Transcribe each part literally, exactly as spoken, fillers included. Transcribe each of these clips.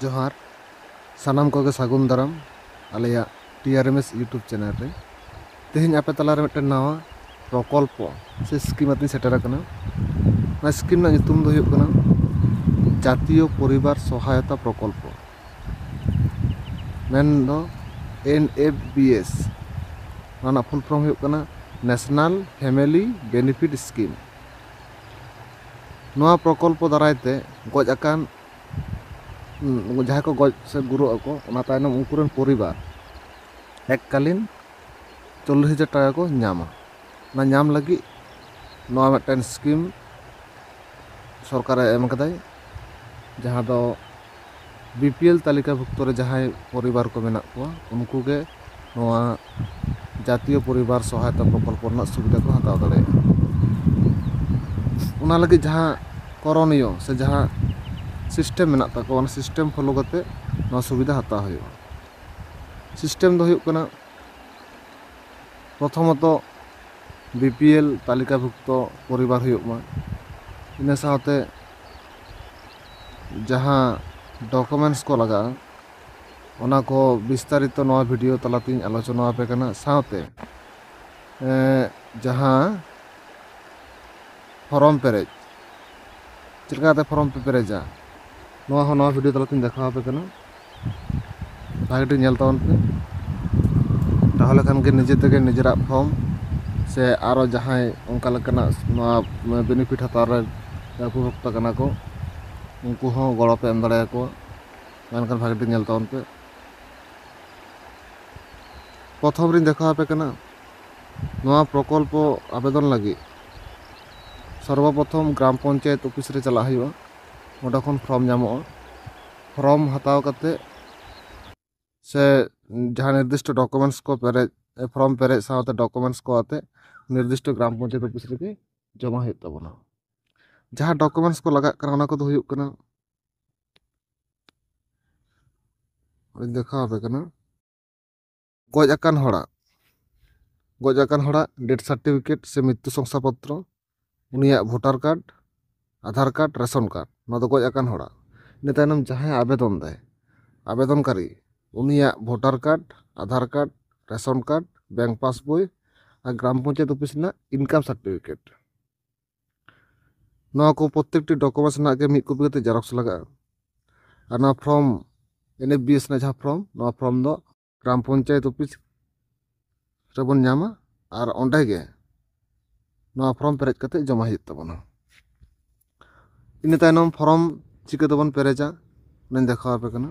ᱡᱚᱦᱟᱨ᱾ ᱥᱟᱱᱟᱢ ᱠᱚᱜᱮ ᱥᱟᱹᱜᱩᱱ ᱫᱟᱨᱟᱢ ᱟᱞᱮᱭᱟᱜ ᱴᱤ ᱟᱨ ᱮᱢ ᱮᱥ YouTube ᱪᱮᱱᱮᱞ ᱨᱮ᱾ ᱛᱮᱦᱮᱧ ᱟᱯᱮ ᱛᱟᱞᱟᱨᱮ ᱢᱤᱫᱴᱮᱱ ᱱᱟᱣᱟ ᱯᱨᱚᱠᱚᱞᱯᱚ ᱥᱮ ᱥᱠᱤᱢ ᱟᱛᱮᱧ ᱥᱮᱴᱮᱨ ᱟᱠᱟᱱᱟ᱾ ᱚᱱᱟ ᱥᱠᱤᱢ ᱨᱮᱱᱟᱜ ᱧᱩᱛᱩᱢ ᱫᱚ ᱦᱩᱭᱩᱜ ᱠᱟᱱᱟ ᱡᱟᱛᱤᱭᱚ ᱯᱚᱨᱤᱵᱟᱨ ᱥᱚᱦᱟᱭᱚᱛᱟ ᱯᱨᱚᱠᱚᱞᱯᱚ, ᱢᱮᱱᱫᱚ ᱮᱱ ᱮᱯᱷ ᱵᱤ ᱮᱥ᱾ ᱚᱱᱟ ᱨᱮᱱᱟᱜ ᱯᱷᱩᱞ ᱯᱷᱨᱚᱢ ᱦᱩᱭᱩᱜ ᱠᱟᱱᱟ ᱱᱮᱥᱱᱟᱞ ᱯᱷᱮᱢᱮᱞᱤ ᱵᱮᱱᱤᱯᱷᱤᱴ ᱥᱠᱤᱢ᱾ ᱱᱚᱣᱟ ᱯᱨᱚᱠᱚᱞᱯᱚ ᱫᱟᱨᱟᱭ ᱛᱮ ᱜᱚᱡ ᱟᱠᱟᱱ, ᱩᱸ, ᱡᱟᱦᱟᱸᱭ ᱠᱚ ᱜᱚᱡ ᱥᱮ ᱜᱩᱨᱩᱜ ᱟᱠᱚ, ᱚᱱᱟ ᱛᱟᱭᱱᱚᱢ ᱩᱱᱠᱩ ᱨᱮᱱ ᱯᱚᱨᱤᱵᱟᱨ ᱮᱠᱠᱟᱞᱤᱱ ᱪᱚᱞᱞᱤᱥ ᱦᱟᱡᱟᱨ ᱴᱟᱠᱟ ᱠᱚ ᱧᱟᱢᱟ᱾ ᱚᱱᱟ ᱧᱟᱢ ᱞᱟᱹᱜᱤᱫ ᱱᱚᱣᱟ ᱢᱤᱫᱴᱮᱱ ᱥᱠᱤᱢ ᱥᱚᱨᱠᱟᱨᱮ ᱮᱢ ᱠᱟᱫᱟᱭ, ᱡᱟᱦᱟᱸ ᱫᱚ ᱵᱤ ᱯᱤ ᱮᱞ ᱛᱟᱹᱞᱤᱠᱟᱵᱷᱩᱠᱛᱚ ᱨᱮ ᱡᱟᱦᱟᱸᱭ ᱯᱚᱨᱤᱵᱟᱨ ᱠᱚ ᱢᱮᱱᱟᱜ ᱠᱚᱣᱟ, ᱩᱱᱠᱩ ᱜᱮ ᱱᱚᱣᱟ ᱡᱟᱛᱤᱭᱚ ᱯᱚᱨᱤᱵᱟᱨ ᱥᱚᱦᱟᱭᱚᱛᱟ ᱯᱨᱚᱠᱚᱞᱯᱚ ᱨᱮᱱᱟᱜ ᱥᱩᱵᱤᱫᱷᱟ ᱠᱚ ᱦᱟᱛᱟᱣ ᱫᱟᱲᱮᱭᱟᱜᱼᱟ᱾ ᱚᱱᱟ ᱞᱟᱹᱜᱤᱫ ᱡᱟᱦᱟᱸ ᱠᱚᱨᱚᱱᱤᱭᱚ ᱥᱮ ᱡᱟᱦᱟᱸ ᱥᱤᱥᱴᱮᱢ ᱢᱮᱱᱟᱜ ᱛᱟᱠᱚᱣᱟ, ᱚᱱᱟ ᱥᱤᱥᱴᱮᱢ ᱯᱷᱳᱞᱳ ᱠᱟᱛᱮ ᱱᱚᱣᱟ ᱥᱩᱵᱤᱫᱷᱟ ᱦᱟᱛᱟᱣ ᱦᱩᱭᱩᱜᱼᱟ᱾ ᱥᱤᱥᱴᱮᱢ ᱫᱚ ᱦᱩᱭᱩᱜ ᱠᱟᱱᱟ, ᱯᱨᱚᱛᱷᱚᱢᱚᱛᱚ ᱵᱤ ᱯᱤ ᱮᱞ ᱛᱟᱹᱞᱤᱠᱟᱵᱷᱩᱠᱛᱚ ᱯᱚᱨᱤᱵᱟᱨ ᱦᱩᱭᱩᱜ ᱢᱟ᱾ ᱤᱱᱟᱹ ᱥᱟᱶᱛᱮ ᱡᱟᱦᱟᱸ ᱰᱚᱠᱩᱢᱮᱱᱴᱥ ᱠᱚ ᱞᱟᱜᱟᱜᱼᱟ, ᱚᱱᱟ ᱠᱚ ᱵᱤᱥᱛᱟᱨᱤᱛᱚ ᱱᱚᱣᱟ ᱵᱷᱤᱰᱤᱭᱳ ᱛᱟᱞᱟᱛᱤᱧ ᱟᱞᱳᱪᱚᱱᱟ ᱟᱯᱮ ᱠᱟᱱᱟ᱾ ᱥᱟᱶᱛᱮ, ᱮᱸ, ᱡᱟᱦᱟᱸ ᱯᱷᱚᱨᱚᱢ ᱯᱮᱨᱮᱡ, ᱪᱮᱫ ᱞᱮᱠᱟᱛᱮ ᱯᱷᱚᱨᱚᱢ ᱯᱮ ᱯᱮᱨᱮᱡᱟ, ᱱᱚᱣᱟ ᱦᱚᱸ ᱱᱚᱣᱟ ᱵᱷᱤᱰᱤᱭᱳ ᱛᱟᱞᱟᱛᱤᱧ ᱫᱮᱠᱷᱟᱣ ᱟᱯᱮ ᱠᱟᱱᱟ᱾ ᱵᱷᱟᱜᱮ ᱴᱷᱤᱠ ᱧᱮᱞ ᱛᱟᱵᱚᱱ ᱯᱮ, ᱛᱟᱦᱚᱞᱮ ᱠᱷᱟᱱ ᱜᱮ ᱱᱤᱡᱮ ᱛᱮᱜᱮ ᱱᱤᱡᱮᱨᱟᱜ ᱯᱷᱚᱨᱢ ᱥᱮ ᱟᱨᱚ ᱡᱟᱦᱟᱸᱭ ᱚᱱᱠᱟ ᱞᱮᱠᱟᱱᱟᱜ ᱱᱚᱣᱟ ᱵᱮᱱᱤᱯᱷᱤᱴ ᱦᱟᱛᱟᱣ ᱨᱮ ᱩᱯᱚᱵᱷᱳᱠᱛᱟ ᱠᱟᱱᱟ ᱠᱚ, ᱩᱱᱠᱩ ᱦᱚᱸ ᱜᱚᱲᱚ ᱯᱮ ᱮᱢ ᱫᱟᱲᱮᱭᱟᱠᱚᱣᱟ᱾ ᱢᱮᱱᱠᱷᱟᱱ ᱵᱷᱟᱜᱮ ᱴᱷᱤᱠ ᱧᱮᱞ ᱛᱟᱵᱚᱱ ᱯᱮ᱾ ᱯᱨᱚᱛᱷᱚᱢ ᱨᱤᱧ ᱫᱮᱠᱷᱟᱣ ᱟᱯᱮ ᱠᱟᱱᱟ, ᱱᱚᱣᱟ ᱯᱨᱚᱠᱚᱞᱯᱚ ᱟᱵᱮᱫᱚᱱ ᱞᱟᱹᱜᱤᱫ ᱥᱚᱨᱵᱚᱯᱨᱚᱛᱷᱚᱢ ᱜᱨᱟᱢ ᱯᱚᱧᱪᱟᱭᱮᱛ ᱚᱯᱷᱤᱥ ᱨᱮ ᱪᱟᱞᱟᱜ ᱦᱩᱭᱩᱜᱼᱟ᱾ ᱚᱸᱰᱮ ᱠᱷᱚᱱ ᱯᱷᱨᱚᱢ ᱧᱟᱢᱚᱜᱼᱟ᱾ ᱯᱷᱨᱚᱢ ᱦᱟᱛᱟᱣ ᱠᱟᱛᱮ ᱥᱮ ᱡᱟᱦᱟᱸ ᱱᱤᱨᱫᱤᱥᱴᱚ ᱰᱚᱠᱩᱢᱮᱱᱴᱥ ᱠᱚ ᱯᱮᱨᱮᱡ, ᱯᱷᱨᱚᱢ ᱯᱮᱨᱮᱡ ᱥᱟᱶᱛᱮ ᱰᱚᱠᱩᱢᱮᱱᱴᱥ ᱠᱚ ᱟᱛᱮ ᱱᱤᱨᱫᱤᱥᱴᱚ ᱜᱨᱟᱢ ᱯᱚᱧᱪᱟᱭᱮᱛ ᱚᱯᱷᱤᱥ ᱨᱮᱜᱮ ᱡᱚᱢᱟ ᱦᱩᱭᱩᱜ ᱛᱟᱵᱚᱱᱟ᱾ ᱡᱟᱦᱟᱸ ᱰᱚᱠᱩᱢᱮᱱᱴᱥ ᱠᱚ ᱞᱟᱜᱟᱜ ᱠᱟᱱᱟ, ᱚᱱᱟ ᱠᱚᱫᱚ ᱦᱩᱭᱩᱜ ᱠᱟᱱᱟ, ᱟᱨᱤᱧ ᱫᱮᱠᱷᱟᱣ ᱟᱯᱮ ᱠᱟᱱᱟ, ᱜᱚᱡ ᱟᱠᱟᱱ ᱦᱚᱲᱟᱜ, ᱜᱚᱡ ᱟᱠᱟᱱ ᱦᱚᱲᱟᱜ ᱰᱮᱛᱷ ᱥᱟᱨᱴᱤᱯᱷᱤᱠᱮᱴ ᱥᱮ ᱢᱨᱤᱛᱛᱩ ᱥᱚᱝᱥᱟᱯᱚᱛᱨᱚ, ᱩᱱᱤᱭᱟᱜ voter card, Aadhaar card, ration card, ᱱᱚᱣᱟ ᱫᱚ ᱜᱚᱡ ᱟᱠᱟᱱ ᱦᱚᱲᱟᱜ᱾ ᱤᱱᱟᱹ ᱛᱟᱭᱱᱚᱢ ᱡᱟᱦᱟᱸᱭ ᱟᱵᱮᱫᱚᱱ ᱫᱟᱭ, ᱟᱵᱮᱫᱚᱱᱠᱟᱨᱤ, ᱩᱱᱤᱭᱟᱜ voter card, Aadhaar card, ration card, bank passbook ᱟᱨ ᱜᱨᱟᱢ ᱯᱚᱧᱪᱟᱭᱮᱛ ᱚᱯᱷᱤᱥ ᱨᱮᱱᱟᱜ ᱤᱱᱠᱟᱢ ᱥᱟᱨᱴᱤᱯᱷᱤᱠᱮᱴ᱾ ᱱᱚᱣᱟ ᱠᱚ ᱯᱨᱚᱛᱛᱮᱠᱴᱤ ᱰᱚᱠᱩᱢᱮᱱᱴᱥ ᱨᱮᱱᱟᱜ ᱜᱮ ᱢᱤᱫ ᱠᱚᱯᱤ ᱠᱟᱛᱮ ᱡᱮᱨᱚᱠᱥ ᱞᱟᱜᱟᱜᱼᱟ᱾ ᱟᱨ ᱱᱚᱣᱟ ᱯᱷᱨᱚᱢ, ᱮᱱ ᱮᱯᱷ ᱵᱤ ᱮᱥ ᱨᱮᱱᱟᱜ ᱡᱟᱦᱟᱸ ᱯᱷᱨᱚᱢ, ᱱᱚᱣᱟ ᱯᱷᱨᱚᱢ ᱫᱚ ᱜᱨᱟᱢ ᱯᱚᱧᱪᱟᱭᱮᱛ ᱚᱯᱷᱤᱥ ᱨᱮᱵᱚᱱ ᱧᱟᱢᱟ ᱟᱨ ᱚᱸᱰᱮ ᱜᱮ ᱱᱚᱣᱟ ᱯᱷᱨᱚᱢ ᱯᱮᱨᱮᱡ ᱠᱟᱛᱮ ᱡᱚᱢᱟ ᱦᱩᱭᱩᱜ ᱛᱟᱵᱚᱱᱟ᱾ ᱤᱱᱟᱹ ᱛᱟᱭᱱᱚᱢ ᱯᱷᱨᱚᱢ ᱪᱤᱠᱟᱹ ᱛᱮᱵᱚᱱ ᱯᱮᱨᱮᱡᱟ, ᱚᱱᱟᱧ ᱫᱮᱠᱷᱟᱣ ᱟᱯᱮ ᱠᱟᱱᱟ᱾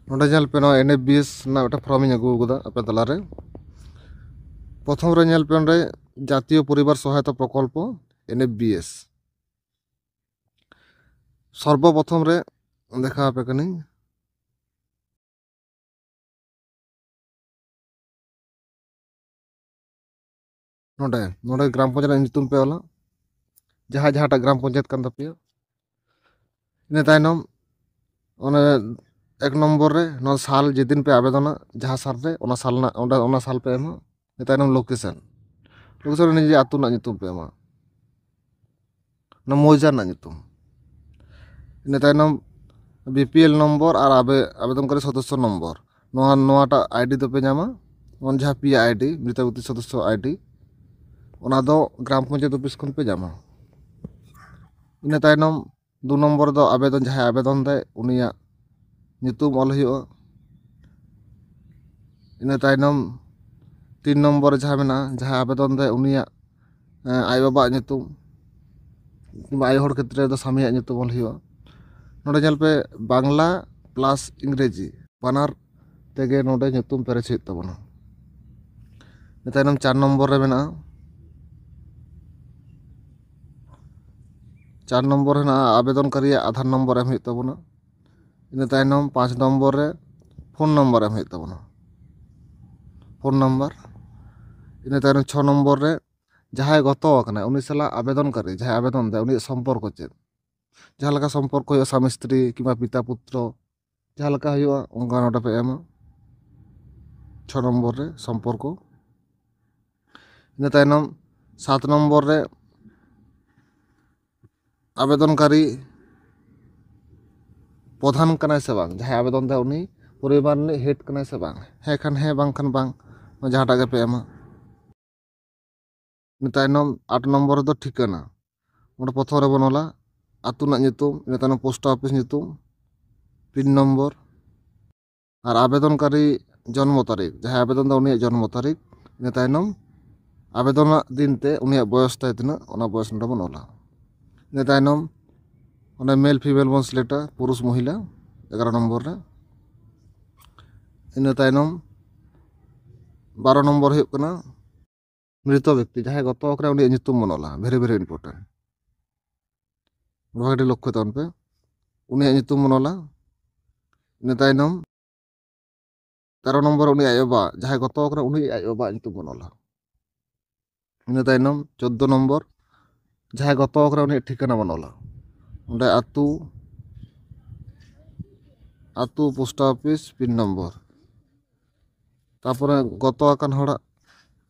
ᱱᱚᱰᱮ ᱧᱮᱞ ᱯᱮ, ᱱᱚᱣᱟ ᱮᱱ ᱮᱯᱷ ᱵᱤ ᱮᱥ ᱨᱮᱱᱟᱜ ᱢᱤᱫᱴᱟᱝ ᱯᱷᱨᱚᱢ ᱤᱧ ᱟᱹᱜᱩ ᱟᱠᱟᱫᱟ ᱟᱯᱮ ᱛᱟᱞᱟᱨᱮ᱾ ᱯᱨᱚᱛᱷᱚᱢ ᱨᱮ ᱧᱮᱞ ᱯᱮ, ᱱᱚᱰᱮ ᱡᱟᱛᱤᱭᱚ ᱯᱚᱨᱤᱵᱟᱨ ᱥᱚᱦᱟᱭᱚᱛᱟ ᱯᱨᱚᱠᱚᱞᱯᱚ, ᱮᱱ ᱮᱯᱷ ᱵᱤ ᱮᱥ᱾ ᱥᱚᱨᱵᱚ ᱯᱨᱚᱛᱷᱚᱢ ᱨᱮ ᱫᱮᱠᱷᱟᱣ ᱟᱯᱮ ᱠᱟᱹᱱᱟᱹᱧ᱾ ᱱᱚᱰᱮ, ᱱᱚᱰᱮ ᱜᱨᱟᱢ ᱯᱚᱧᱪᱟᱭᱮᱛ ᱨᱮᱱᱟᱜ ᱧᱩᱛᱩᱢ ᱯᱮ ᱚᱞᱟ, ᱡᱟᱦᱟᱸ ᱡᱟᱦᱟᱸᱴᱟᱜ ᱜᱨᱟᱢ ᱯᱚᱧᱪᱟᱭᱮᱛ ᱠᱟᱱ ᱛᱟᱯᱮᱭᱟ᱾ ᱤᱱᱟᱹ ᱛᱟᱭᱱᱚᱢ ᱚᱱᱮ ᱮᱠ ᱱᱚᱢᱵᱚᱨ ᱨᱮ ᱱᱚᱣᱟ ᱥᱟᱞ ᱡᱮᱫᱤᱱ ᱯᱮ ᱟᱵᱮᱫᱚᱱᱟ, ᱡᱟᱦᱟᱸ ᱥᱟᱞ ᱨᱮ, ᱚᱱᱟ ᱥᱟᱞ ᱨᱮᱱᱟᱜ, ᱚᱸᱰᱮ ᱚᱱᱟ ᱥᱟᱞ ᱯᱮ ᱮᱢᱟ᱾ ᱤᱱᱟᱹ ᱛᱟᱭᱱᱚᱢ ᱞᱳᱠᱮᱥᱚᱱ, ᱞᱳᱠᱮᱥᱚᱱ ᱨᱮ ᱱᱤᱡᱮ ᱟᱹᱛᱩ ᱨᱮᱱᱟᱜ ᱧᱩᱛᱩᱢ ᱯᱮ ᱮᱢᱟ, ᱚᱱᱟ ᱢᱚᱣᱡᱟ ᱨᱮᱱᱟᱜ ᱧᱩᱛᱩᱢ᱾ ᱤᱱᱟᱹ ᱛᱟᱭᱱᱚᱢ ᱵᱤ ᱯᱤ ᱮᱞ ᱱᱚᱢᱵᱚᱨ ᱟᱨ ᱟᱵᱮ-, ᱟᱵᱮᱫᱚᱱᱠᱟᱨᱤ ᱥᱚᱫᱚᱥᱥᱚ ᱱᱚᱢᱵᱚᱨ, ᱱᱚᱣᱟ, ᱱᱚᱣᱟᱴᱟᱜ ᱟᱭᱰᱤ ᱫᱚᱯᱮ ᱧᱟᱢᱟ᱾ ᱚᱱᱟ ᱡᱟᱦᱟᱸ ᱯᱤ ᱟᱭ ᱟᱭᱰᱤ, ᱢᱨᱤᱛᱟ ᱵᱚᱛᱤ ᱥᱚᱫᱚᱥᱥᱚ ᱟᱭᱰᱤ, ᱚᱱᱟ ᱫᱚ ᱜᱨᱟᱢ ᱯᱚᱧᱪᱟᱭᱮᱛ ᱚᱯᱷᱤᱥ ᱠᱷᱚᱱ ᱯᱮ ᱧᱟᱢᱟ᱾ ᱤᱱᱟᱹ ᱛᱟᱭᱱᱚᱢ ᱫᱩ ᱱᱚᱢᱵᱚᱨ ᱫᱚ ᱟᱵᱮᱫᱚᱱ, ᱡᱟᱦᱟᱸᱭ ᱟᱵᱮᱫᱚᱱ ᱫᱟᱭ ᱩᱱᱤᱭᱟᱜ ᱧᱩᱛᱩᱢ ᱚᱞ ᱦᱩᱭᱩᱜᱼᱟ᱾ ᱤᱱᱟᱹ ᱛᱟᱭᱱᱚᱢ ᱛᱤᱱ ᱱᱚᱢᱵᱚᱨ ᱨᱮ ᱡᱟᱦᱟᱸ ᱢᱮᱱᱟᱜᱼᱟ, ᱡᱟᱦᱟᱸᱭ ᱟᱵᱮᱫᱚᱱ ᱫᱟᱭ ᱩᱱᱤᱭᱟᱜ, ᱮᱸ, ᱟᱭᱳᱼᱵᱟᱵᱟᱣᱟᱜ ᱧᱩᱛᱩᱢ, ᱠᱤᱝᱵᱟ ᱟᱭᱳ ᱦᱚᱲ ᱠᱷᱮᱛᱨᱮ ᱨᱮᱫᱚ ᱥᱟᱢᱤᱭᱟᱜ ᱧᱩᱛᱩᱢ ᱚᱞ ᱦᱩᱭᱩᱜᱼᱟ᱾ ᱱᱚᱰᱮ ᱧᱮᱞ ᱯᱮ, ᱵᱟᱝᱞᱟ ᱯᱞᱟᱥ ᱤᱝᱨᱮᱡᱤ ᱵᱟᱱᱟᱨ ᱛᱮᱜᱮ ᱱᱚᱰᱮ ᱧᱩᱛᱩᱢ ᱯᱮᱨᱮᱡ ᱦᱩᱭᱩᱜ ᱛᱟᱵᱚᱱᱟ᱾ ᱤᱱᱟᱹ ᱛᱟᱭᱱᱚᱢ ᱪᱟᱨ ᱱᱚᱢᱵᱚᱨ ᱨᱮ ᱢᱮᱱᱟᱜᱼᱟ, ᱪᱟᱨ ᱱᱚᱢᱵᱚᱨ ᱦᱮᱱᱟᱜᱼᱟ ᱟᱵᱮᱫᱚᱱᱠᱟᱨᱤᱭᱟᱜ ᱟᱫᱷᱟᱨ ᱱᱚᱢᱵᱚᱨ ᱮᱢ ᱦᱩᱭᱩᱜ ᱛᱟᱵᱚᱱᱟ᱾ ᱤᱱᱟᱹ ᱛᱟᱭᱱᱚᱢ ᱯᱟᱸᱪ ᱱᱚᱢᱵᱚᱨ ᱨᱮ ᱯᱷᱳᱱ ᱱᱚᱢᱵᱚᱨ ᱮᱢ ᱦᱩᱭᱩᱜ ᱛᱟᱵᱚᱱᱟ, ᱯᱷᱳᱱ ᱱᱚᱢᱵᱚᱨ᱾ ᱤᱱᱟᱹ ᱛᱟᱭᱱᱚᱢ ᱪᱷᱚ ᱱᱚᱢᱵᱚᱨ ᱨᱮ ᱡᱟᱦᱟᱸᱭ ᱜᱚᱛᱚ ᱟᱠᱟᱱᱟᱭ ᱩᱱᱤ ᱥᱟᱞᱟᱜ ᱟᱵᱮᱫᱚᱱᱠᱟᱨᱤ, ᱡᱟᱦᱟᱸᱭ ᱟᱵᱮᱫᱚᱱ ᱫᱟᱭ, ᱩᱱᱤᱭᱟᱜ ᱥᱚᱢᱯᱚᱨᱠᱚ ᱪᱮᱫ, ᱡᱟᱦᱟᱸ ᱞᱮᱠᱟ ᱥᱚᱢᱯᱚᱨᱠᱚ ᱦᱩᱭᱩᱜᱼᱟ ᱥᱟᱢᱤ ᱥᱛᱨᱤ ᱠᱤᱝᱵᱟ ᱯᱤᱛᱟ ᱯᱩᱛᱨᱚ, ᱡᱟᱦᱟᱸ ᱞᱮᱠᱟ ᱦᱩᱭᱩᱜᱼᱟ ᱚᱱᱠᱟ ᱱᱚᱰᱮ ᱯᱮ ᱮᱢᱟ᱾ ᱪᱷᱚ ᱱᱚᱢᱵᱚᱨ ᱨᱮ ᱥᱚᱢᱯᱚᱨᱠᱚ᱾ ᱤᱱᱟᱹ ᱛᱟᱭᱱᱚᱢ ᱥᱟᱛ ᱱᱚᱢᱵᱚᱨ ᱨᱮ ᱟᱵᱮᱫᱚᱱᱠᱟᱨᱤ ᱯᱨᱚᱫᱷᱟᱱ ᱠᱟᱱᱟᱭ ᱥᱮ ᱵᱟᱝ, ᱡᱟᱦᱟᱸᱭ ᱟᱵᱮᱫᱚᱱ ᱫᱟᱭ ᱩᱱᱤ ᱯᱚᱨᱤᱵᱟᱨ ᱨᱤᱱᱤᱡ ᱦᱮᱰ ᱠᱟᱱᱟᱭ ᱥᱮ ᱵᱟᱝ᱾ ᱦᱮᱸ ᱠᱷᱟᱱ ᱦᱮᱸ, ᱵᱟᱝ ᱠᱷᱟᱱ ᱵᱟᱝ, ᱱᱚᱣᱟ ᱡᱟᱦᱟᱸᱴᱟᱜ ᱜᱮᱯᱮ ᱮᱢᱟ᱾ ᱤᱱᱟᱹ ᱛᱟᱭᱱᱚᱢ ᱟᱴ ᱱᱚᱢᱵᱚᱨ ᱨᱮᱫᱚ ᱴᱷᱤᱠᱟᱹᱱᱟ᱾ ᱚᱸᱰᱮ ᱯᱨᱚᱛᱷᱚᱢ ᱨᱮᱵᱚᱱ ᱚᱞᱟ ᱟᱹᱛᱩ ᱨᱮᱱᱟᱜ ᱧᱩᱛᱩᱢ, ᱤᱱᱟᱹ ᱛᱟᱭᱱᱚᱢ ᱯᱳᱥᱴ ᱚᱯᱷᱤᱥ ᱧᱩᱛᱩᱢ, ᱯᱤᱱ ᱱᱚᱢᱵᱚᱨ, ᱟᱨ ᱟᱵᱮᱫᱚᱱᱠᱟᱨᱤ ᱡᱚᱱᱢᱚ ᱛᱟᱹᱨᱤᱠᱷ, ᱡᱟᱦᱟᱸᱭ ᱟᱵᱮᱫᱚᱱ ᱫᱟ ᱩᱱᱤᱭᱟᱜ ᱡᱚᱱᱢᱚ ᱛᱟᱹᱨᱤᱠᱷ, ᱤᱱᱟᱹ ᱛᱟᱭᱱᱚᱢ ᱟᱵᱮᱫᱚᱱᱟᱜ ᱫᱤᱱ ᱛᱮ ᱩᱱᱤᱭᱟᱜ ᱵᱚᱭᱚᱥ ᱛᱟᱭ ᱛᱤᱱᱟᱹᱜ, ᱚᱱᱟ ᱵᱚᱭᱚᱥ ᱱᱚᱰᱮ ᱵᱚᱱ ᱚᱞᱟ᱾ ᱤᱱᱟᱹ ᱛᱟᱭᱱᱚᱢ ᱚᱸᱰᱮ ᱢᱮᱞ ᱯᱷᱤᱢᱮᱞ ᱵᱚᱱ ᱥᱤᱞᱮᱠᱴᱟ, ᱯᱩᱨᱩᱥ ᱢᱚᱦᱤᱞᱟ, ᱮᱜᱟᱨᱚ ᱱᱚᱢᱵᱚᱨ ᱨᱮ᱾ ᱤᱱᱟᱹ ᱛᱟᱭᱱᱚᱢ ᱵᱟᱨᱚ ᱱᱚᱢᱵᱚᱨ ᱦᱩᱭᱩᱜ ᱠᱟᱱᱟ ᱢᱨᱤᱛᱚ ᱵᱮᱠᱛᱤ, ᱡᱟᱦᱟᱸᱭ ᱜᱚᱛᱚ ᱟᱠᱟᱱᱟ ᱩᱱᱤᱭᱟᱜ ᱧᱩᱛᱩᱢ ᱵᱚᱱ ᱚᱞᱟ, very very important, ᱱᱚᱣᱟ ᱠᱟᱹᱴᱤᱡ ᱞᱚᱠᱠᱷᱚ ᱛᱟᱵᱚᱱ ᱯᱮ, ᱩᱱᱤᱭᱟᱜ ᱧᱩᱛᱩᱢ ᱵᱚᱱ ᱚᱞᱟ᱾ ᱤᱱᱟᱹ ᱛᱟᱭᱱᱚᱢ ᱛᱮᱨᱚ ᱱᱚᱢᱵᱚᱨ ᱩᱱᱤ ᱟᱡ ᱵᱟᱵᱟ, ᱡᱟᱦᱟᱸᱭ ᱜᱚᱛᱚ ᱟᱠᱟᱱᱟ ᱩᱱᱤ ᱟᱡ ᱵᱟᱵᱟᱣᱟᱜ ᱧᱩᱛᱩᱢ ᱵᱚᱱ ᱚᱞᱟ᱾ ᱤᱱᱟᱹ ᱛᱟᱭᱱᱚᱢ ᱪᱳᱫᱫᱳ ᱱᱚᱢᱵᱚᱨ, ᱡᱟᱦᱟᱸᱭ ᱜᱚᱛᱚ ᱟᱠᱟᱱᱟ ᱩᱱᱤᱭᱟᱜ ᱴᱷᱤᱠᱟᱹᱱᱟ ᱵᱚᱱ ᱚᱞᱟ᱾ ᱚᱸᱰᱮ ᱟᱹᱛᱩ, ᱟᱹᱛᱩ, ᱯᱳᱥᱴ ᱚᱯᱷᱤᱥ, ᱯᱤᱱ ᱱᱚᱢᱵᱚᱨ᱾ ᱛᱟᱨᱯᱚᱨᱮ ᱜᱚᱛᱚ ᱟᱠᱟᱱ ᱦᱚᱲᱟᱜ,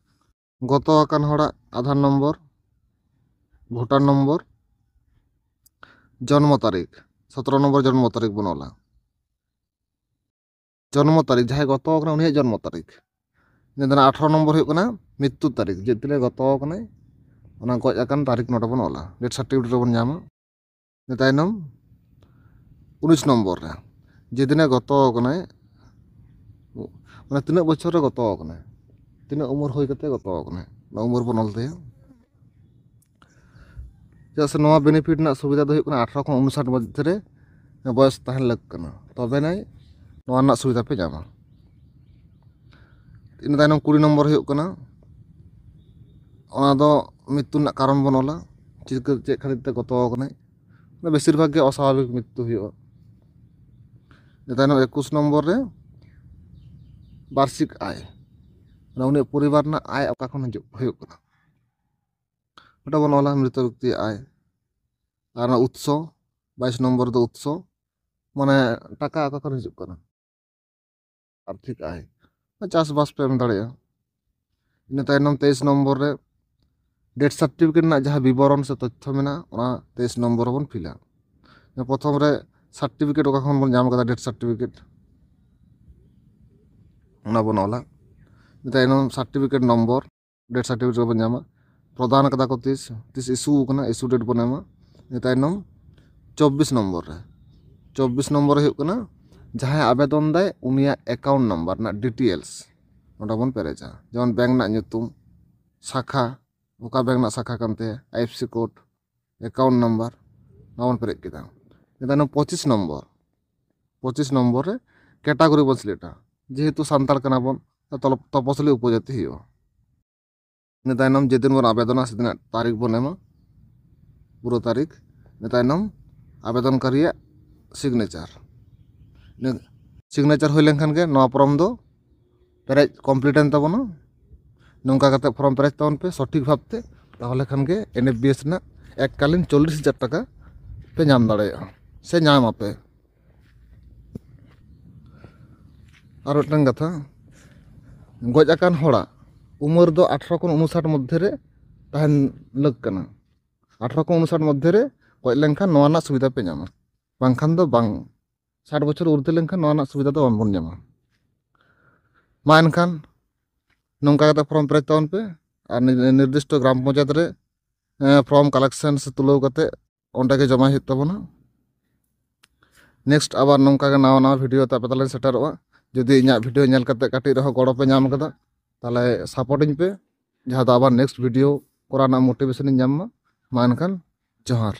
ᱜᱚᱛᱚ ᱟᱠᱟᱱ ᱦᱚᱲᱟᱜ ᱟᱫᱷᱟᱨ ᱱᱚᱢᱵᱚᱨ, ᱵᱷᱳᱴᱟᱨ ᱱᱚᱢᱵᱚᱨ, ᱡᱚᱱᱢᱚ ᱛᱟᱹᱨᱤᱠᱷ, ᱥᱚᱛᱨᱚ ᱱᱚᱢᱵᱚᱨ ᱡᱚᱱᱢᱚ ᱛᱟᱹᱨᱤᱠᱷ ᱵᱚᱱ ᱚᱞᱟ᱾ ᱡᱚᱱᱢᱚ ᱛᱟᱹᱨᱤᱠᱷ, ᱡᱟᱦᱟᱸᱭ ᱜᱚᱛᱚ ᱟᱠᱟᱱᱟ ᱩᱱᱤᱭᱟᱜ ᱡᱚᱱᱢᱚ ᱛᱟᱹᱨᱤᱠᱷ᱾ ᱤᱱᱟᱹ ᱛᱟᱭᱱᱚᱢ ᱟᱴᱷᱨᱚ ᱱᱚᱢᱵᱚᱨ ᱦᱩᱭᱩᱜ ᱠᱟᱱᱟ ᱢᱨᱤᱛᱛᱩ ᱛᱟᱹᱨᱤᱠᱷ, ᱡᱮ ᱛᱤᱱᱟᱹᱜ ᱜᱚᱛᱚ ᱟᱠᱟᱱᱟᱭ, ᱚᱱᱟ ᱜᱚᱡ ᱟᱠᱟᱱ ᱛᱟᱹᱨᱤᱠᱷ ᱱᱚᱰᱮ ᱵᱚᱱ ᱚᱞᱟ, ᱰᱮᱛᱷ ᱥᱟᱨᱴᱤᱯᱷᱤᱠᱮᱴ ᱨᱮᱵᱚᱱ ᱧᱟᱢᱟ᱾ ᱤᱱᱟᱹ ᱛᱟᱭᱱᱚᱢ ᱩᱱᱤᱥ ᱱᱚᱢᱵᱚᱨ ᱨᱮ, ᱡᱮᱫᱤᱱᱮ ᱜᱚᱛᱚ ᱟᱠᱟᱱᱟᱭ, ᱢᱟᱱᱮ ᱛᱤᱱᱟᱹᱜ ᱵᱚᱪᱷᱚᱨ ᱨᱮ ᱜᱚᱛᱚ ᱟᱠᱟᱱᱟᱭ, ᱛᱤᱱᱟᱹᱜ ᱩᱢᱮᱨ ᱦᱩᱭ ᱠᱟᱛᱮ ᱜᱚᱛᱚ ᱟᱠᱟᱱᱟᱭ, ᱚᱱᱟ ᱩᱢᱮᱨ ᱵᱚᱱ ᱚᱞ ᱛᱟᱭᱟ᱾ ᱪᱮᱫᱟᱜ ᱥᱮ ᱱᱚᱣᱟ ᱵᱮᱱᱤᱯᱷᱤᱴ ᱨᱮᱱᱟᱜ ᱥᱩᱵᱤᱫᱷᱟ ᱫᱚ ᱦᱩᱭᱩᱜ ᱠᱟᱱᱟ ᱟᱴᱷᱨᱚ ᱠᱷᱚᱱ ᱩᱱᱩᱥᱟᱴ ᱢᱚᱫᱽᱫᱷᱮ ᱨᱮ ᱵᱚᱭᱚᱥ ᱛᱟᱦᱮᱱ ᱞᱟᱹᱠ ᱠᱟᱱᱟ, ᱛᱚᱵᱮᱱᱟᱭ ᱱᱚᱣᱟ ᱨᱮᱱᱟᱜ ᱥᱩᱵᱤᱫᱷᱟ ᱯᱮ ᱧᱟᱢᱟ᱾ ᱤᱱᱟᱹ ᱛᱟᱭᱱᱚᱢ ᱠᱩᱲᱤ ᱱᱚᱢᱵᱚᱨ ᱦᱩᱭᱩᱜ ᱠᱟᱱᱟ, ᱚᱱᱟ ᱫᱚ ᱢᱨᱤᱛᱛᱩ ᱨᱮᱱᱟᱜ ᱠᱟᱨᱚᱱ ᱵᱚᱱ ᱚᱞᱟ, ᱪᱤᱠᱟᱹ ᱪᱮᱫ ᱠᱷᱟᱹᱛᱤᱨ ᱛᱮ ᱜᱚᱛᱚ ᱟᱠᱟᱱᱟᱭ᱾ ᱵᱮᱥᱤᱨ ᱵᱷᱟᱜᱽ ᱜᱮ ᱚᱥᱟᱵᱷᱟᱵᱤᱠ ᱢᱨᱤᱛᱛᱩ ᱦᱩᱭᱩᱜᱼᱟ᱾ ᱤᱱᱟᱹ ᱛᱟᱭᱱᱚᱢ ᱮᱠᱩᱥ ᱱᱚᱢᱵᱚᱨ ᱨᱮ ᱵᱟᱨᱥᱤᱠ ᱟᱭ, ᱢᱟᱱᱮ ᱩᱱᱤᱭᱟᱜ ᱯᱚᱨᱤᱵᱟᱨ ᱨᱮᱱᱟᱜ ᱟᱭ ᱚᱠᱟ ᱠᱷᱚᱱ ᱦᱤᱡᱩᱜ ᱦᱩᱭᱩᱜ ᱠᱟᱱᱟ, ᱚᱸᱰᱮ ᱵᱚᱱ ᱚᱞᱟ ᱢᱨᱤᱛᱚ ᱵᱮᱠᱛᱤᱭᱟᱜ ᱟᱭ᱾ ᱟᱨ ᱚᱱᱟ ᱩᱛᱥᱚ, ᱵᱟᱭᱤᱥ ᱱᱚᱢᱵᱚᱨ ᱫᱚ ᱩᱛᱥᱚ, ᱢᱟᱱᱮ ᱴᱟᱠᱟ ᱚᱠᱟ ᱠᱷᱚᱱ ᱦᱤᱡᱩᱜ ᱠᱟᱱᱟ, ᱟᱨᱛᱷᱤᱠ ᱟᱭ, ᱪᱟᱥᱵᱟᱥ ᱯᱮ ᱮᱢ ᱫᱟᱲᱮᱭᱟᱜᱼᱟ᱾ ᱤᱱᱟᱹ ᱛᱟᱭᱱᱚᱢ ᱛᱮᱭᱤᱥ ᱱᱚᱢᱵᱚᱨ ᱨᱮ ᱰᱮᱛᱷ ᱥᱟᱨᱴᱤᱯᱷᱤᱠᱮᱴ ᱨᱮᱱᱟᱜ ᱡᱟᱦᱟᱸ ᱵᱤᱵᱚᱨᱚᱱ ᱥᱮ ᱛᱚᱛᱛᱷᱚ ᱢᱮᱱᱟᱜᱼᱟ, ᱚᱱᱟ ᱛᱮᱭᱤᱥ ᱱᱚᱢᱵᱚᱨ ᱨᱮᱵᱚᱱ ᱯᱷᱤᱞᱟ᱾ ᱯᱨᱚᱛᱷᱚᱢ ᱨᱮ ᱥᱟᱨᱴᱤᱯᱷᱤᱠᱮᱴ ᱚᱠᱟ ᱠᱷᱚᱱ ᱵᱚᱱ ᱧᱟᱢ ᱠᱟᱫᱟ, ᱰᱮᱛᱷ ᱥᱟᱨᱴᱤᱯᱷᱤᱠᱮᱴ, ᱚᱱᱟ ᱵᱚᱱ ᱚᱞᱟ᱾ ᱤᱱᱟᱹ ᱛᱟᱭᱱᱚᱢ ᱥᱟᱨᱴᱤᱯᱷᱤᱠᱮᱴ ᱱᱚᱢᱵᱚᱨ, ᱰᱮᱛᱷ ᱥᱟᱨᱴᱤᱯᱷᱤᱠᱮᱴ ᱵᱚᱱ ᱧᱟᱢᱟ, ᱯᱨᱚᱫᱟᱱ ᱠᱟᱫᱟ ᱠᱚ ᱛᱤᱥ, ᱛᱤᱥ ᱤᱥᱩ ᱠᱟᱱᱟ, ᱤᱥᱩ ᱰᱮᱴ ᱵᱚᱱ ᱮᱢᱟ᱾ ᱤᱱᱟᱹ ᱛᱟᱭᱱᱚᱢ ᱪᱚᱵᱵᱤᱥ ᱱᱚᱢᱵᱚᱨ ᱨᱮ, ᱪᱚᱵᱵᱤᱥ ᱱᱚᱢᱵᱚᱨ ᱨᱮ ᱦᱩᱭᱩᱜ ᱠᱟᱱᱟ ᱡᱟᱦᱟᱸᱭ ᱟᱵᱮᱫᱚᱱ ᱫᱟᱭ ᱩᱱᱤᱭᱟᱜ ᱮᱠᱟᱣᱩᱱᱴ ᱱᱟᱢᱵᱟᱨ ᱨᱮᱱᱟᱜ ᱰᱤᱴᱮᱞᱥ ᱱᱚᱰᱮ ᱵᱚᱱ ᱯᱮᱨᱮᱡᱟ, ᱡᱮᱢᱚᱱ ᱵᱮᱝᱠ ᱨᱮᱱᱟᱜ ᱧᱩᱛᱩᱢ, ᱥᱟᱠᱷᱟ, ᱚᱠᱟ ᱵᱮᱝᱠ ᱨᱮᱱᱟᱜ ᱥᱟᱠᱷᱟ ᱠᱟᱱ ᱛᱟᱭᱟ, ᱟᱭᱤᱮᱯᱷᱥᱤ ᱠᱳᱰ, ᱮᱠᱟᱣᱩᱱᱴ ᱱᱟᱢᱵᱟᱨ, ᱱᱚᱣᱟ ᱵᱚᱱ ᱯᱮᱨᱮᱡ ᱠᱮᱫᱟ᱾ ᱤᱱᱟᱹ ᱛᱟᱭᱱᱚᱢ ᱯᱚᱸᱪᱤᱥ ᱱᱚᱢᱵᱚᱨ, ᱯᱚᱸᱪᱤᱥ ᱱᱚᱢᱵᱚᱨ ᱨᱮ ᱠᱮᱴᱟᱜᱚᱨᱤ ᱵᱚᱱ ᱥᱤᱞᱮᱠᱴᱟ, ᱡᱮᱦᱮᱛᱩ ᱥᱟᱱᱛᱟᱲ ᱠᱟᱱᱟ ᱵᱚᱱ, ᱛᱚᱞᱚ-, ᱛᱚᱯᱚᱥᱤᱞᱤ ᱩᱯᱚᱡᱟᱹᱛᱤ ᱦᱩᱭᱩᱜᱼᱟ᱾ ᱤᱱᱟᱹ ᱛᱟᱭᱱᱚᱢ ᱡᱮᱫᱤᱱ ᱵᱚᱱ ᱟᱵᱮᱫᱚᱱᱟ ᱥᱮᱫᱤᱱᱟᱜ ᱛᱟᱹᱨᱤᱠᱷ ᱵᱚᱱ ᱮᱢᱟ, ᱯᱩᱨᱟᱹ ᱛᱟᱹᱨᱤᱠᱷ᱾ ᱤᱱᱟᱹ ᱛᱟᱭᱱᱚᱢ ᱟᱵᱮᱫᱚᱱᱠᱟᱨᱤᱭᱟᱜ ᱥᱤᱜᱽᱱᱮᱪᱟᱨ᱾ ᱤᱱᱟᱹ ᱥᱤᱜᱽᱱᱮᱪᱟᱨ ᱦᱩᱭ ᱞᱮᱱᱠᱷᱟᱱ ᱜᱮ ᱱᱚᱣᱟ ᱯᱷᱚᱨᱢ ᱫᱚ ᱯᱮᱨᱮᱡ ᱠᱚᱢᱯᱞᱤᱴ ᱮᱱ ᱛᱟᱵᱚᱱᱟ᱾ ᱱᱚᱝᱠᱟ ᱠᱟᱛᱮ ᱯᱷᱚᱨᱢ ᱯᱮᱨᱮᱡ ᱛᱟᱵᱚᱱ ᱯᱮ ᱥᱚᱴᱷᱤᱠ ᱵᱷᱟᱵᱽᱛᱮ, ᱛᱟᱦᱚᱞᱮ ᱠᱷᱟᱱ ᱜᱮ ᱮᱱ ᱮᱯᱷ ᱵᱤ ᱮᱥ ᱨᱮᱱᱟᱜ ᱮᱠᱠᱟᱞᱤᱱ ᱪᱚᱞᱞᱤᱥ ᱦᱟᱡᱟᱨ ᱴᱟᱠᱟ ᱯᱮ ᱧᱟᱢ ᱫᱟᱲᱮᱭᱟᱜᱼᱟ ᱥᱮ ᱧᱟᱢ ᱟᱯᱮ᱾ ᱟᱨ ᱢᱤᱫᱴᱟᱝ ᱠᱟᱛᱷᱟ, ᱜᱚᱡ ᱟᱠᱟᱱ ᱦᱚᱲᱟᱜ ᱩᱢᱮᱨ ᱫᱚ ᱟᱴᱷᱨᱚ ᱠᱷᱚᱱ ᱩᱱᱩᱥᱟᱴ ᱢᱚᱫᱽᱫᱷᱮ ᱨᱮ ᱛᱟᱦᱮᱱ ᱞᱟᱹᱠ ᱠᱟᱱᱟ᱾ ᱟᱴᱷᱨᱚ ᱠᱷᱚᱱ ᱩᱱᱩᱥᱟᱴ ᱢᱚᱫᱽᱫᱷᱮ ᱨᱮ ᱜᱚᱡ ᱞᱮᱱᱠᱷᱟᱱ ᱱᱚᱣᱟ ᱨᱮᱱᱟᱜ ᱥᱩᱵᱤᱫᱷᱟ ᱯᱮ ᱧᱟᱢᱟ, ᱵᱟᱝᱠᱷᱟᱱ ᱫᱚ ᱵᱟᱝ᱾ ᱥᱟᱴ ᱵᱚᱪᱷᱚᱨ ᱩᱨᱫᱷᱮ ᱞᱮᱱᱠᱷᱟᱱ ᱱᱚᱣᱟ ᱨᱮᱱᱟᱜ ᱥᱩᱵᱤᱫᱷᱟ ᱫᱚ ᱵᱟᱝᱵᱚᱱ ᱧᱟᱢᱟ᱾ ᱢᱟ ᱮᱱᱠᱷᱟᱱ ᱱᱚᱝᱠᱟ ᱠᱟᱛᱮ ᱯᱷᱚᱨᱢ ᱯᱮᱨᱮᱡ ᱛᱟᱵᱚᱱ ᱯᱮ ᱟᱨ ᱱᱤ-, ᱱᱤᱨᱫᱤᱥᱴᱚ ᱜᱨᱟᱢ ᱯᱚᱧᱪᱟᱭᱮᱛ ᱨᱮ, ᱮᱸ, ᱯᱷᱚᱨᱢ ᱠᱟᱞᱮᱠᱥᱚᱱ ᱥᱮ ᱛᱩᱞᱟᱹᱣ ᱠᱟᱛᱮ ᱚᱸᱰᱮ ᱜᱮ ᱡᱚᱢᱟᱭ ᱦᱩᱭᱩᱜ ᱛᱟᱵᱚᱱᱟ᱾ ᱱᱮᱠᱥᱴ ᱟᱵᱟᱨ ᱱᱚᱝᱠᱟ ᱜᱮ ᱱᱟᱣᱟ ᱱᱟᱣᱟ ᱵᱷᱤᱰᱤᱭᱳ ᱛᱮ ᱟᱯᱮ ᱛᱟᱞᱟᱧ ᱥᱮᱴᱮᱨᱚᱜᱼᱟ᱾ ᱡᱩᱫᱤ ᱤᱧᱟᱹᱜ ᱵᱷᱤᱰᱤᱭᱳ ᱧᱮᱞ ᱠᱟᱛᱮ ᱠᱟᱹᱴᱤᱡ ᱨᱮᱦᱚᱸ ᱜᱚᱲᱚ ᱯᱮ ᱧᱟᱢ ᱠᱟᱫᱟ, ᱛᱟᱦᱚᱞᱮ ᱥᱟᱯᱳᱨᱴ ᱤᱧ ᱯᱮ, ᱡᱟᱦᱟᱸ ᱫᱚ ᱟᱵᱟᱨ ᱱᱮᱠᱥᱴ ᱵᱷᱤᱰᱤᱭᱳ ᱠᱚᱨᱟᱣ ᱨᱮᱱᱟᱜ ᱢᱳᱴᱤᱵᱷᱮᱥᱚᱱ ᱤᱧ ᱧᱟᱢ ᱢᱟ᱾ ᱢᱟ ᱮᱱᱠᱷᱟᱱ ᱡᱚᱦᱟᱨ᱾